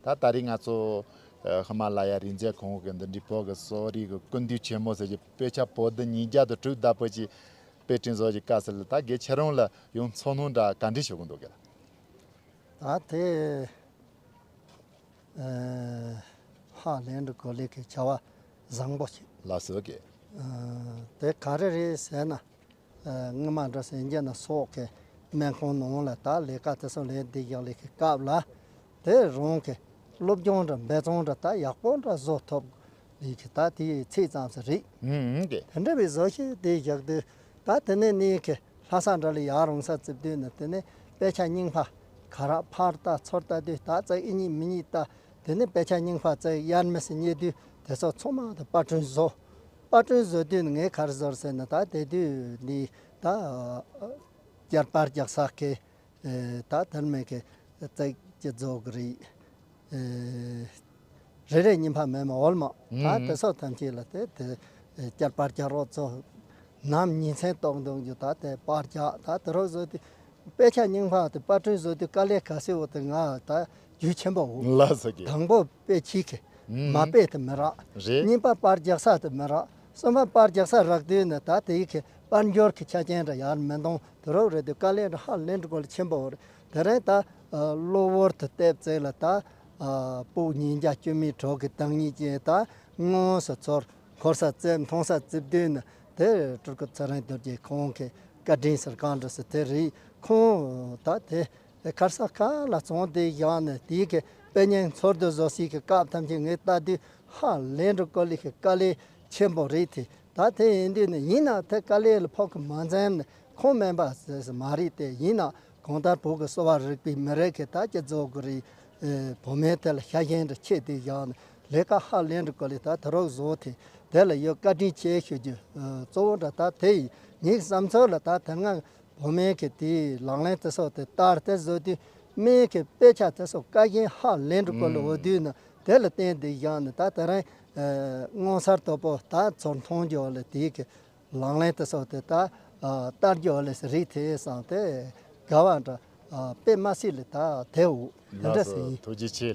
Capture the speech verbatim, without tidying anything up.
ད་ད་རེས་ང་ཚོ་ཨ་ཧི་མ་ལ་ཡ་རིག་འཛིན་ཁང་གི་འདི་འདྲའི་བོད་ཀྱི་གསོ་རིག་གི་ཀུན་འདུས་ཆེན་མོ་ཟེར་གྱི་དཔེ་ཆ་པོ་ཏི་ཉིས་བརྒྱ་དང་དྲུག་བདག་པོ་ཅིག་དཔེ་སྐྲུན་བཟོ་གྱི་དཀའ་ཟེར་ལ། ད་དགེ་ཁྱེད་རང་ལ་ཡང་ཚོར་སྣང་འདྲ་ག་འདྲ་ཞུ་གི་འདུག་གི་ལ། ད་དེ་ཨ་ཧ་ལས་འགྲོ་གོ་ལེ་གི་བྱ་བ་བཟང་པོ་ཞིག་ལགས་སོ་གི། ཨ་དེ་ག་རེ་རེད་ཟེར་ན། ཨ་སྔོན་མ་འགྲོ་སེང་རྒྱ་ན་སོགས་ཀྱི་སྨན་ཁང་ནང་ལ་ད་ལས་ཀ་དེ་ཚོ་ལས་འདི་རྒྱག་ལས་ཀྱི་སྐབས་ལ། དེ་རང་གི་སློབ་སྦྱོང་འདྲ་འབད་བརྩོན་འདྲ་ད་ཡག་པོ་འདྲ་བཟོ་ཐུབ་ལས་ཀྱི་ད་དེའི་ཚིག་ཙམ་ཞིག་རེད། ཨུམ་ཨུམ་གི། དེ་འདྲ་བའི་བཟོ་ཤེས་དེ་བཞག་དུས་ད་དེ་ནས་ནི་གི་ལྷ་ས་འདྲ་ལ་ཡར་རོང་ས་རྩིབ་དུས་ནི་དེ་ནས་དཔེ་ཆ་རྙིང་པ་ག་ར་ཕར་ལྟ་ཚུར་ལྟ་དུས་ད་ཙག་ཨི་གཉིས་མི་གཉིས་ལྟ། དེ་ནས་དཔེ་ཆ་རྙིང་པ་ཙག་གཡར་མི་སྲིད་རྙེད་དུས་དེ་ཚོ་ཚང་མ་དེ་པར་སྐྲུན་བཟོ། པར་སྐྲུན་བཟོ་དུས་ནི་ངས་ག་རེ་བཟོ་ར་ཟེར་ན། ད་དེ་དུས་ནི་ད་བསྐྱར་པར་རྒྱག་ས་གི་ཨེ་ད་དེར་མེད་གི་ཙག་ཅི་བཟོ་གི་རེད། ཨེ་རེ་རེ་རྙིང་པ་མེད་མ་འོལ་མ། ད་ཨུམ། དེ་སོགས་ཐམས་ཅད་ལ་དེ་དེ་བསྐྱར་པར་རྒྱག་རོགས་ཚོ་ནམ་ཉིན་མཚན་རྟོག་འདོང་རྒྱུ་ད་དེ་པར་རྒྱག་ད་དེ་རོགས་བཟོ་དུས་དཔེ་ཆ་རྙིང་པ་དེ་པར་སྐྲུན་བཟོ་དུས་དཀའ་ལས་ག་ཚོད་འོ་དེ་ང་ད་རྒྱུས་ཆེན་པོ་འོ། ལགས་སོ་གི། དང་པོ་དཔེ་ཁྱི་གི་ཨུམ། མ་དཔེ་དེ་མི་རག་རེད། གཉིས་པ་པར་རྒྱག་ས་དེ་མི་རག་གསུམ་པ་པར་རྒྱག་ས་རག་དུས་ནི་ད་དེ་ཡི་གི་པར་འབྱོར་གྱི་ཆ་རྐྱེན་ར་ཡར་མི་འདང་། དེ་རོགས་རེད་དུས་དཀའ་ལས་ར་ཧ་ལས་འགྲོ་གོ་ལ་ཆེན་པོ་འོ་རེད། དེ་རིང་ད་གློ་བུར་དུ་བལྟས་ཚེ་ལ་ད་ཕྲུ་གུ་ཉིས་བརྒྱ་བཅུ་མེད་དྲུག་གི་བདག་ཉིད་ཅན་ད་དངོས་སུ་ཚོར། འཁོར་ས་བཙལ་མཐོང་ས་རྩིབ་དུས་ནི་དེ་སྤྲུལ་སྐུ་ཚེ་རིང་རྡོ་རྗེ་ཁོང་གི་བཀའ་དྲིན་ཟེར་གང་འདྲ་ཟེར་དེ་རེད། ཁོང་ད་དེ་གར་ས་ག་ལ་བཙོང་དེ་བཞག་ནས་དེའི་གི་དཔེ་རྙིང་འཚོལ་བསྡུ་བཟོ་སའི་གི་སྐབས་ཐམས་ཅད་ངས་ལྟ་དུས་ཧ་ལས་འགྲོ་གོ་ལེ་གི་དཀའ་ལས་ཆེན་པོ་རེད་དེ། ད་དེ་ཡིན་དུས་ནི་ཡིན་ན་དེ་དཀའ་ལས་ལ་ཕོག་གི་མ་འཛེམ་ནས་ཁོང་མིན་པ་ཟེར་ས་མ་རེད་དེ། ཡིན་ན་གང་ལྟར་བོད་ཀྱི་གསོ་བ་རིག་པའི་མི་རིགས་ཀྱི་ད་སྤྱི་ཚོགས་ཀྱི་རིགས་ཨེ་བུད་མེད་དེ་ལ་ཤ་ཞེན་དུ་ཆེ་དུས་བཞག་ནས་ལས་ཀ་ཧ་ལས་འགྲོ་གོ་ལེ་ད་དེ་རོགས་བཟོ་དེ་དེ་ལ་ཡོད་བཀའ་དྲིན་ཆེ་ཞུ་རྒྱུ་ཨེ་གཙོ་བོ་འདྲ་ད་དེ་ཡིན། ངའི་བསམ་ཚུལ་ལ་ད་དེ་སྔ་བུད་མེད་ཀྱི་དེའི་ལག་ལེན་དེ་སོགས་དེ་ལྟར་དེ་བཟོ་དུས་སྨན་གྱི་དཔེ་ཆ་དེ་སོགས་བཀའ་བཞིན་ཧ་ལས་འགྲོ་གོ་ལེ། ཨུམ། འོ་དུས་ནི་དེ་ལ་བརྟེན་དུས་བཞག་ནས་ད་དེ་རིང་ཨེ་སྔོ་སར་དོ་པོ་ད་ཚོར་མཐོང་རྒྱུ་ལ་དེའི་གི་ལག་ལེན་དེ་སོགས་དེ་ད་ཨ་བསྟར་རྒྱུ་ལས་རིགས་དེ་བསམ་དེ་དགའ་བ་འདྲ་ཨ་དཔེ་མ་སྲིད་ལས་ད་དེ་འོ་དེ་ལགས་འདྲ་སོ་ཟིན། ཐུགས་རྗེ་ཆེ།